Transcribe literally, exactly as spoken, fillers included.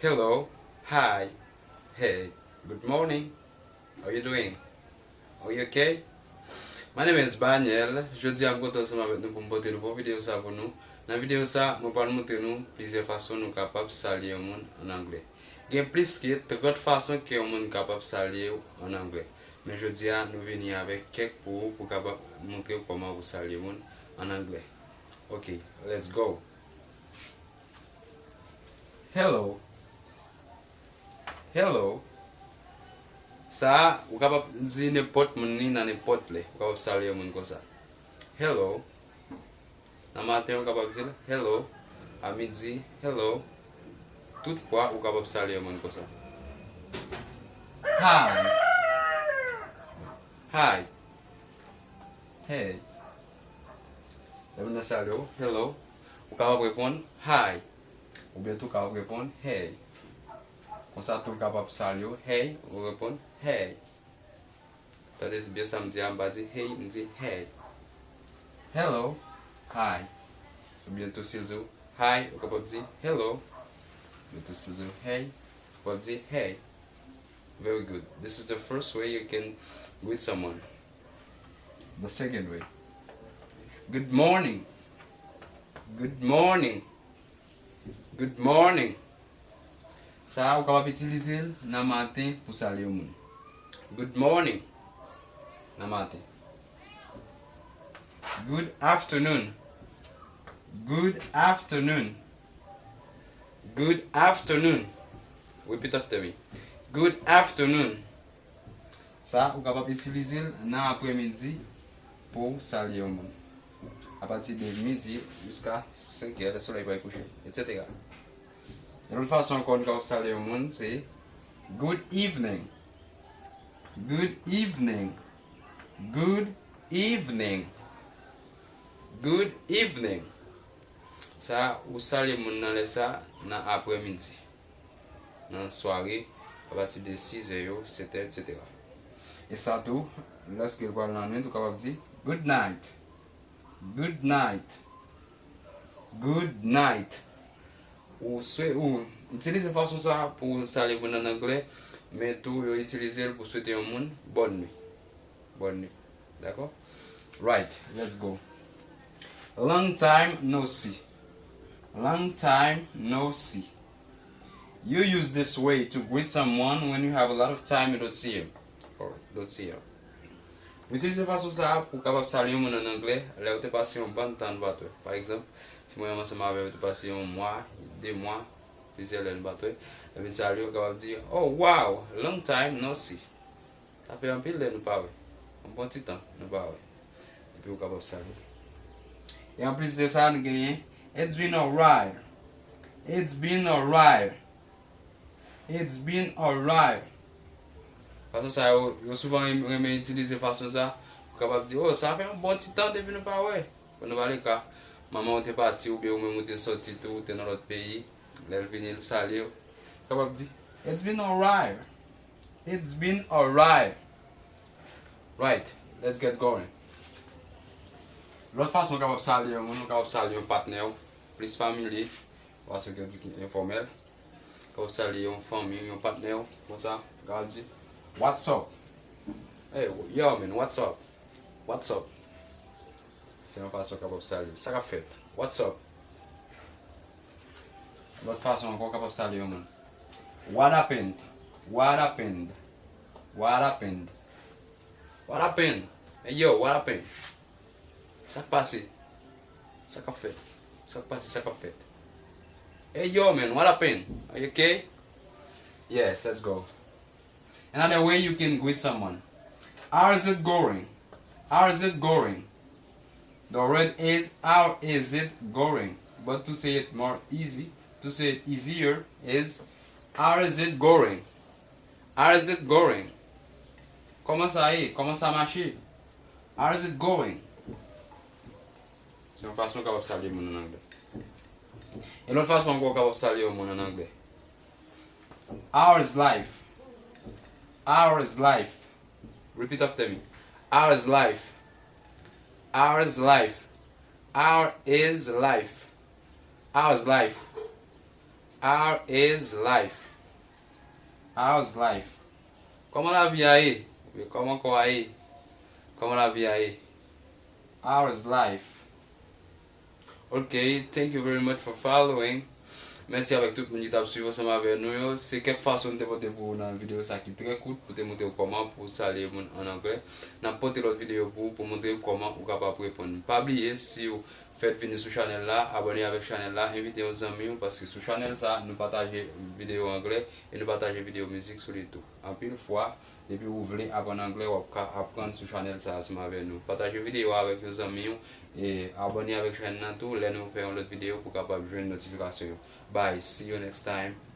Hello, hi, hey, good morning. How you doing? Are you okay? My name is Baniel. Jodi a m kontan ansanm avèk nou pou m pote nouvo videyo sa pou nou. Nan videyo sa, mwen pral montre nou plizyè fason nou kapab salye yon moun an anglè. Gen plis ke trant fason ke yon moun kapab salye w an anglè. Men jodi a, nou vini avèk kèk pou ou, pou kapab montre w kòman pou salye moun an anglè. Ok, let's go. Hello. Hello. Sa a, ou kapab di nenpòt moun li nan nenpòt lè. Ou kapab salye yon moun konsa. Hello. Nan maten, ou kapab di l hello. A midi, hello. Tout fwa, ou kapab salye yon moun konsa. Hi. Hi. Hey. Lè moun nan salye w, hello. Ou kapab reponn hi. Oubyen tou, ou kapab reponn hey. Konsa tou, l kapab salye w, hey, ou reponn hey. Tande byen sa m di a, m pa di hey, m di hey. Hello, hi. Oubyen tou, si l di w hi, ou kapab di hello. Oubyen tou, si l di w hey, ou kapab di hey. Very good. This is the first way you can greet someone. The second way. Good morning. Good morning. Good morning. Sa a, ou kapab itilize l nan maten pou salye yon moun. Good morning. Nan maten. Good afternoon. Good afternoon. Good afternoon. Repeat after me. Good afternoon. Sa, ou kapab itilize l nan aprèmidi pou w salye yon moun. Apati de midi jiska senk è, lè solèy pral kouche, etsetera. Yon lòt fason ankò nou kapab salye yon moun, se good evening. Good evening. Good evening. Good evening. Sa, ou salye moun nan lè sa, nan aprèmidi, nan sware, apati de sizè yo, setè, etsetera. E sa tou, lèske l pral nan nwit, ou kapab di good night. Good night. Good night. Ou swe-, ou itilize fason sa pou salye moun an anglè, men tou yo itilize l pou swete yon moun bòn nwi. Bòn nwi. Dakò? Right, let's go. Long time no see. Long time no see. You use this way to greet someone when you have a lot of time you don't see him or don't see her. Ou itilize fason sa a pou w kapab salye yon moun an anglè lè w te pase yon bann tan nou pa t wè. Pa egzanp, si mwen menm ansanm avè w te pase yon mwa, de mwa, plizyè lè nou pa t wè, lè m vin salye w, ou kapab di, "Oh, wow, long time no see." Sa fè anpil lè nou pa wè. Yon bon ti tan nou pa wè. Epi ou kapab salye. E anplis de sa, nou genyen, "It's been a while." It's been a while. It's been a while. Fason sa yo, yo souvan renmen, renmen itilize fason sa. Ou kapab di, "Oh, sa fè yon bon ti tan depi nou pa wè." Pou nou pale ka, manman w te pati, oubyen ou menm ou te sòti tou, ou te nan lòt peyi. Lè l vini, l salye w. Ou kapab di, "It's been a while." It's been a while. Right, let's get going. Lòt fason ou kapab salye yon moun, ou kapab salye yon patnè w, plis familye, fason ke yo di ki enfòmèl. Ou kapab salye yon fanmi, yon patnè w, konsa, ou kapab di, "What's up?" "Hey, yo, man, what's up? What's up?" Se yon fason ou kapab salye. "Sa k ap fèt? What's up?" Lòt fason ankò, ou kapab salye yon moun. "What happened? What happened? What happened? What happened? Hey, yo, what happened? Sa k pase? Sa k ap fèt? Sa k pase? Sa k ap fèt? Hey, yo, man, what happened? Are you okay?" Yes, let's go. Another way you can greet someone. "How is it going? How is it going?" The word is, "How is it going?" But to say it more easy, to say it easier is, "How is it going? How is it going?" Kòman sa ye? Kòman sa mache? "How is it going?" Se yon fason ou kapab salye moun an anglè. E lòt fason ankò ou kapab salye yon moun an anglè. "How is life? How is life?" Repeat after me. "How is life? How is life? How is life? How is life?" How is life? How's life? Kòman lavi a ye? Oubyen kòman kò a ye? Kòman lavi a ye? How's life? Ok, thank you very much for following. Mèsi avèk tout moun ki t ap swiv ansanm avè nou yo. Se kèk fason m te pote pou ou nan videyo sa ki trè kout pou te montre w kòman pou w salye moun an anglè. N ap pote lòt videyo pou ou pou montre w kòman ou kapab reponn. Pa bliye, si w fèk vini sou chanèl la, abòne avèk chanèl la, envite yon zanmi w, paske sou chanèl sa, nou pataje videyo anglè e nou pataje videyo mizik sou li tou. Anpil fwa, depi ou vle aprann anglè, w ap ka aprann sou chanèl sa ansanm avè nou. Pataje videyo a avèk yon zanmi w e abòne avèk chanèl nan tou, lè nou fè yon lòt videyo pou w kapab jwenn notifikasyon yo. Bye, see you next time.